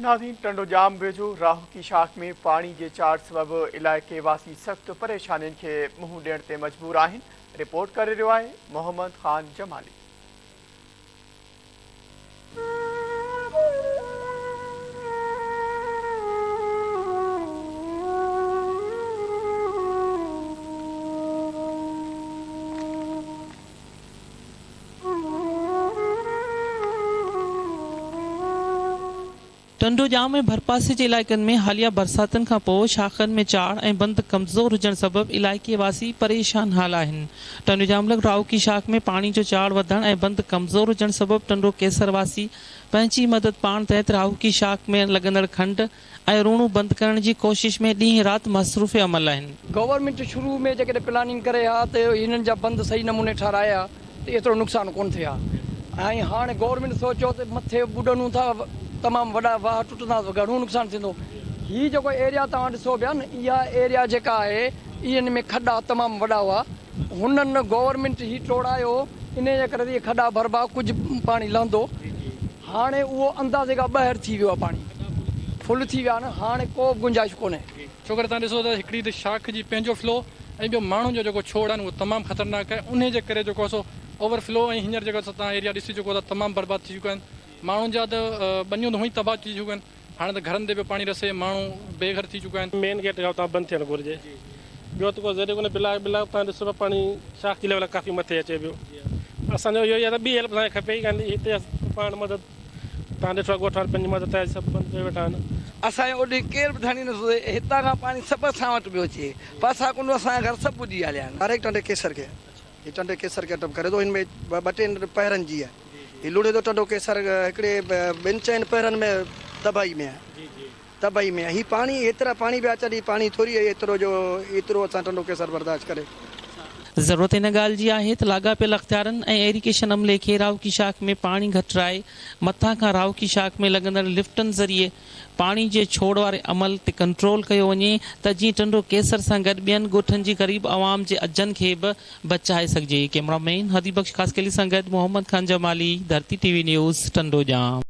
ناظرين ٽنڊوڄام ويجهو راهوڪي شاخ ۾ پاڻي جي چاڙهه سبب علائقي واسي سخت پريشانين کي منهن ڏيڻ تي مجبور آهن، رپورٽ ڪري رهيو آهي محمد خان جمالي. ٽنڊوڄام ۽ ڀرپاسي جي علائقن ۾ حاليه برساتن کان پوء شاخن ۾ چاڙهه ۽ بند ڪمزور هجڻ سبب علائقي واسي پريشان حال آهن. ٽنڊوڄام لڳ راهوڪي شاخ ۾ پاڻي جو چاڙهه وڌڻ ۽ بند ڪمزور هجڻ سبب ٽنڊو قيصر واسي پنهنجي مدد پاڻ تحت راهوڪي شاخ ۾ لڳندڙ کنڊ ۽ روڻو بند ڪرڻ جي ڪوشش ۾ ڏينهن رات مصروف عمل آهن. گورنمينٽ شروع ۾ جيڪڏهن پلاننگ ڪري ها ته هنن جا بند صحيح نموني ٺهرائي ها ته ايترو نقصان ڪونه ٿئي ها ۽ هاڻي گورنمينٽ سوچيو ته مٿي ٻڏنون ٿا تمام وڏا واهه ٽٽندا ته گهڻو نقصان ٿيندو هي جيڪو ايريا توهان ڏسو پيا نه اها ايريا جيڪا آهي انهن ۾ کڏا تمام وڏا هئا هنن گورنمينٽ هي ٽوڙايو انهي جي ڪري ته اهي کڏا ڀربا ڪجهه پاڻي لهندو هاڻي اهو اندازي کان ٻاهر ٿي ويو آهي پاڻي فل ٿي ويا آهن هاڻي ڪو به گنجائش ڪونهي. ڇوڪر تان ڏسو ته هڪڙي ته شاخ جي پنهنجو فلو ۽ ٻيو ماڻهن جو جيڪو ڇوڙ آهن اهو تمام خطرناڪ آهي انهي جي ڪري جيڪو آهي سو اوور فلو ۽ هينئر جيڪو تان ايريا ڏسي چڪو ته تمام برباد ٿي چڪا آهن ماڻهن جا ته ٻنيون ته هونئن ئي تباهه ٿي چڪيون آهن هاڻي ته گهرن تي پيو پاڻي رسي ماڻهو بي گهر ٿي چڪا آهن. مين گيٽ کان اتان بند ٿيڻ گهرجي ٻيو ته ڪو ذريعو ڪونهي بلاڪ بلاڪ تان ڏسو پيا پاڻي شاخ جي ليول ڪافي مٿي اچي پيو اسان جو اهو ئي آهي ته ٻي هيلپ اسان کي کپي ئي ڪانه هتي پاڻ مدد تان ڏٺو آهي ڳوٺ وارن پنهنجي مدد تحت سڀ بند ڪيو ويٺا آهن. اسان جو اوڏي ڪير به ڌڻي نٿو ٿئي، هتان کان پاڻي سڀ اسان وٽ پيو اچي، پاسا ڪنڊ اسان جا گهر سڀ ٻڏي هليا آهن. ڊائريڪٽ ٽنڊي قيصر کي هي ٽنڊي قيصر کي اٽم ڪري ٿو هن ۾ ٻه ٽن پهرن جي آهي هي لڙهي ٿو ٽنڊو قيصر هڪڙي ٻن چئن پهرن ۾ تباهي ۾ آهي تباهي ۾ آهي هي پاڻي هيترا پاڻي پيا اچن هي پاڻي ٿوري آهي ايترو جو ايترو اسان ٽنڊو قيصر برداشت ڪري. ضرورت ان ڳالهه جي آهي ته لاڳاپيل اختيارن ۽ ايريگيشن عملي کي راهوڪي شاخ ۾ پاڻي گهٽرائي مٿان کان راهوڪي شاخ ۾ لڳندڙ لفٽن ذريعي پاڻي جي ڇوڙ واري عمل تي ڪنٽرول ڪيو وڃي ته جيئن ٽنڊو قيصر سان گڏ ٻين ڳوٺن جي غريب عوام جي اجهن کي به بچائي سگهجي. ڪئميرا مين هادي بخش خاصخيلي سان گڏ Muhammad Khan Jamali, Dharti T V news, Tando Jam.